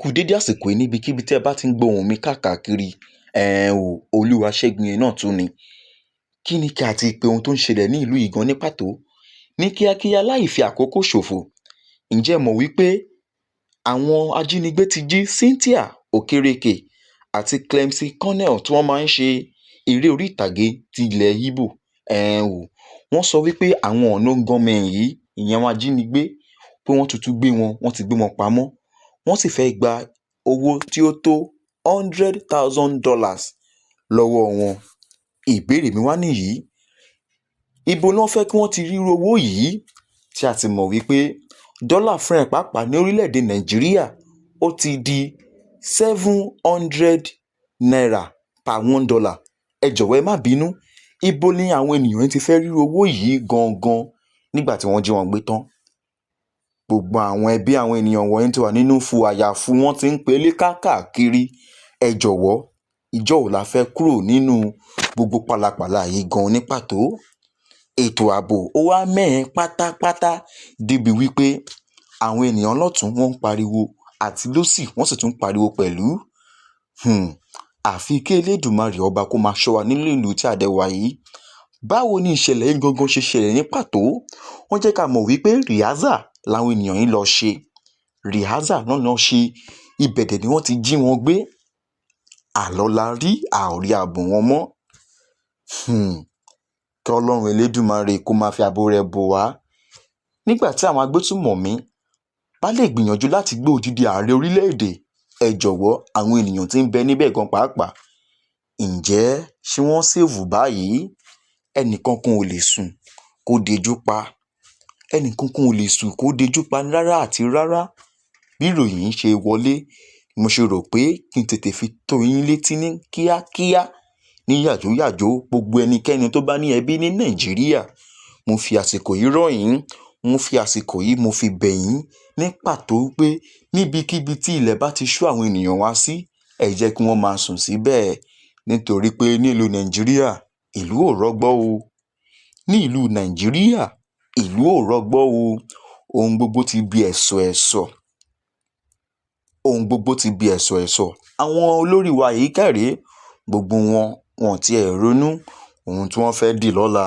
Ẹ kú dédé àsìkò yìí níbikíbi tí ẹ bá ti ń gbọ́ ohùn mi káàkiri. O, Olúwaṣẹ́gun yẹn náà tún ni. Kí ni kí a ti pe ohun tó ń ṣẹlẹ̀ ní ìlú yìí gan ní pàtó? Ní kíákíá, láì fi àkókò ṣòfò, ǹjẹ́ ẹ mọ̀ wípé àwọn ajínigbé ti jí Cynthia Okereke àti Clemson Cornell tí wọ́n máa ń ṣe eré orí ìtàgé ti ilẹ̀ Igbo? O, wọ́n sọ wípé àwọn unknown gunmen yìí, ìyẹn àwọn ajínigbé, pé wọ́n tuntun gbé wọn, wọ́n ti gbé wọn pamọ́, wọ́n sì fẹ́ gba owó tí ó tó $100,000 lọ́wọ́ wọn. Ìbéèrè mi wá nìyí: ibo ni wọ́n fẹ́ kí wọ́n ti rí irú owó yìí, tí a ti mọ̀ wípé dọ́là fúnra ẹ̀ pàápàá ní orílẹ̀-èdè Nàìjíríà, ó ti di ₦700 per $1? Ẹ jọ̀wọ́, ẹ má bínú, ibo ni àwọn ènìyàn ti fẹ́ rí owó yìí gangan nígbà tí wọ́n jí wọn gbé tán? Gbogbo àwọn ẹbí àwọn ènìyàn wọ̀nyí ti wà nínú fu àyàfu, wọ́n ti ń pelé káàkiri. Ẹ jọ̀wọ́, ìjọ́ wo la fẹ́ kúrò nínú gbogbo pálapàla yìí gan ní pàtó? Ètò ààbò ó wá mẹ́hẹ pátápátá, débi wípé àwọn ènìyàn lọ́tùn wọ́n ń pariwo àti lósì, wọ́n sì tún ń pariwo pẹ̀lú. Àfi kí Elédùmarè ọba kó máa ṣọ́ wa nínú ìlú tí a dẹ̀ wà yìí. Báwo ni ìṣẹ̀lẹ̀ yìí gangan ṣe ṣẹlẹ̀ ní pàtó? Wọ́n jẹ́ ká mọ̀ wípé rehearsal làwọn ènìyàn yìí lọ ṣe. Rehearsal náà lọ ṣe, ibẹ̀ dẹ̀ ni wọ́n ti jí wọn gbé. Àlọ́ la rí, a ò rí ààbò wọn mọ́. Kí Ọlọ́run Elédùmarè kó máa fi ààbò rẹ̀ bò wá. Nígbà tí àwọn agbésùmọ̀mí bá lè gbìyànjú láti gbé odidi ààrẹ orílẹ̀-èdè, ẹ jọ̀wọ́, àwọn ènìyàn tí ń bẹ níbẹ̀ gan pàápàá, ǹjẹ́ ṣé wọ́n safe báyìí? Ẹnìkankan ò lè sùn kó dejú pa. Ẹnìkankan ò lè sùn kó dejú pa rárá àti rárá. Bí ìròyìn yìí ṣe wọlé, mo ṣe rò pé kí n tètè fi tó yín létí ní kíákíá, ní yàjóyàjó. Gbogbo ẹnikẹ́ni tó bá ní ẹbí ní Nàìjíríà, mo fi àsìkò yìí rọ̀ yín, mo fi àsìkò yìí mo fi bẹ̀ yín ní pàtó pé níbikíbi tí ilẹ̀ bá ti ṣú àwọn ènìyàn wá sí, ẹ jẹ́ kí wọ́n máa sùn síbẹ̀, nítorí pé nílùú Nàìjíríà, ìlú ò rọgbọ o. Ní ìlú Nàìjíríà, ìlú ò rọgbọ o. Ohun gbogbo ti di ẹ̀sọ̀ ẹ̀sọ̀, ohun gbogbo ti di ẹ̀sọ̀ ẹ̀sọ̀. Àwọn olórí wa yìí kẹ̀ré, gbogbo wọn, wọn ti ẹ̀ ronú ohun tí wọ́n fẹ́ dì lọ́la,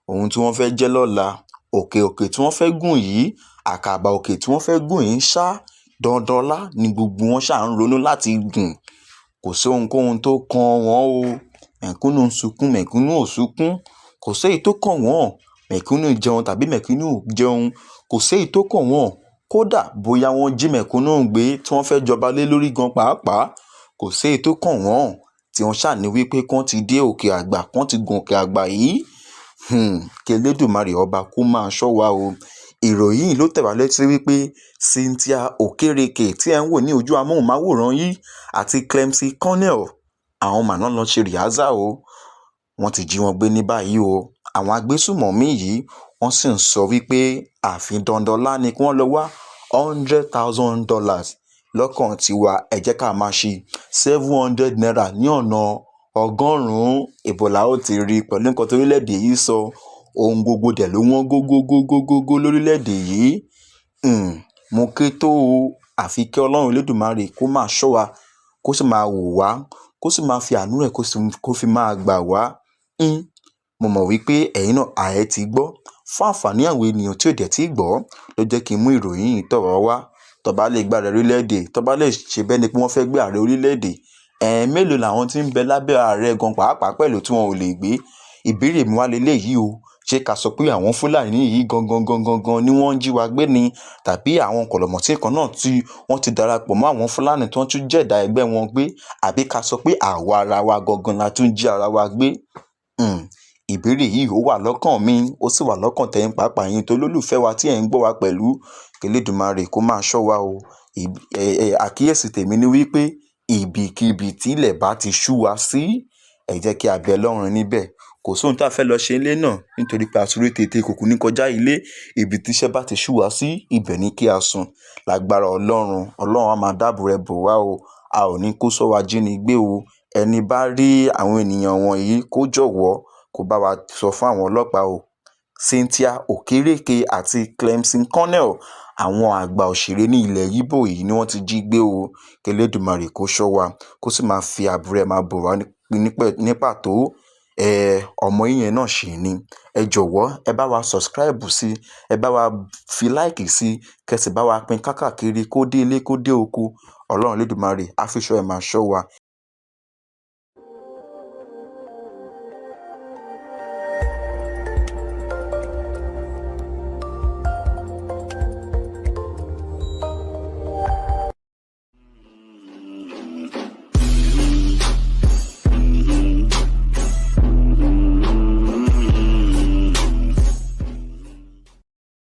ohun tí wọ́n fẹ́ jẹ́ lọ́la. Òkè òkè tí wọ́n fẹ́ gùn yìí, àkàbà òkè tí wọ́n fẹ́ gùn yìí ṣá, dandanlá ni gbogbo wọn ṣà ń ronú láti gùn. Kò sí ohunkóhun tó kan wọ́n o. Mẹ̀kúnnù ń sunkún, mẹ̀kúnnù ò sunkún, kò sí èyí tó kàn wọ́n. Mẹ̀kúnnù jẹun tàbí mẹ̀kúnnù ò jẹun, kò sí èyí tó kàn wọ́n. Kódà bóyá wọ́n jí mẹ̀kúnnù gbé tí wọ́n fẹ́ jọba lé lórí gan pàápàá, kò sí èyí tó kàn wọ́n. Tí wọ́n ṣà ní wípé kán ti dé òkè àgbà, kán ti gun òkè àgbà yìí. Kí Elédùmarè ọba kó máa ṣọ́ wa o. Ìròyìn yìí ló tẹ̀ wá létí wípé Cynthia Okereke tí ẹ̀ ń wò ní ojú amóhùnmáwòrán yìí àti Clemson Cornell, àwọn màná lọ ṣe rehearsal o. Wọ́n ti jí wọn gbé ní báyìí o. Àwọn agbésùmọ̀mí yìí, wọ́n sì ń sọ wípé àfi dandanlá ni kí wọ́n lọ wá $100,000. Lọ́kàn tiwa, ẹ jẹ́ ká máa ṣe ₦700 ní ọ̀nà 100, ìbò la ó ti rí pẹ̀lú nǹkan tó orílẹ̀-èdè yìí sọ? Ohun gbogbo dẹ̀ ló wọ́n gógógógógó lórílẹ̀-èdè yìí. Mo ké tó o. Àfi kí Ọlọ́run Elédùmarè kó máa ṣọ́ wa, kó sì máa wò wá, kó sì máa fi àánú rẹ̀ kó fi máa gbà wá. Mo mọ̀ wípé ẹ̀yin náà ààyè ti gbọ́. Fún àǹfààní àwọn ènìyàn tí ò dẹ̀ tí gbọ́ ló jẹ́ kí n mú ìròyìn yìí tọ̀ wá wá. Tó bá lè gba ààrẹ orílẹ̀-èdè, tó bá lè ṣe bẹ́ẹ̀ ni pé wọ́n fẹ́ gbé ààrẹ orílẹ̀-èdè, mélòó làwọn tí ń bẹ lábẹ́ ààrẹ gan pàápàá pẹ̀lú tí wọn ò lè gbé? Ìbéèrè mi wá leléyìí o: ṣé ká sọ pé àwọn Fúlàní yìí gangan gangan gan ni wọ́n ń jí wa gbé ni, tàbí àwọn kọ̀lọ̀mọ̀tì kan náà tí wọ́n ti darapọ̀ mọ́ àwọn Fúlàní tí wọ́n tún jẹ̀dá ẹgbẹ́ wọn gbé, àbí ká sọ pé àwa ara wa gangan la tún jí ara wa gbé? Ìbéèrè yìí ó wà lọ́kàn mi, ó sì wà lọ́kàn tẹ̀yin pàápàá, yín tó lólùfẹ́ wa tí ẹ̀ ń gbọ́ wa pẹ̀lú. Kí Elédùmarè kó máa ṣọ́ wa o. Àkíyèsí tèmi ni wípé ibikíbi tí ilẹ̀ bá ti ṣú wa sí, ẹ jẹ́ kí a bẹ Ọlọ́run níbẹ̀. Kò sóhun tí a fẹ́ lọ ṣe nílé náà, nítorí pé àsúré tètè kò kú ní kọjá ilé. Ibi tí iṣẹ́ bá ti ṣú wa sí, ibẹ̀ ni kí a sùn. Lágbára Ọlọ́run, Ọlọ́run á máa dáàbò rẹ̀ bò wá o. A ò ní kó sọ́wọ́ ajínigbé o. Ẹni bá rí àwọn ènìyàn wọ̀nyí, kó jọ̀wọ́ kó bá wa sọ fún àwọn ọlọ́pàá o. Cynthia Okereke àti Clemson Cornell, àwọn àgbà òṣèré ní ilẹ̀ Íbò yìí ni wọ́n ti jí gbé o. Kẹlẹ́dùmarè kó ṣọ́ wa, kó sì máa fi ààbò rẹ̀ máa bò wá ní pàtó. Ọmọ yín náà ṣì ni. Ẹ jọ̀wọ́, ẹ bá wa subscribe sí, ẹ bá wa fi like sí, kẹ́ sì bá wa pín káàkiri, kó dé ilé, kó dé oko. Ọlọ́run Elédùmarè á fi ìṣọ́ ẹ̀ máa ṣọ́ wa.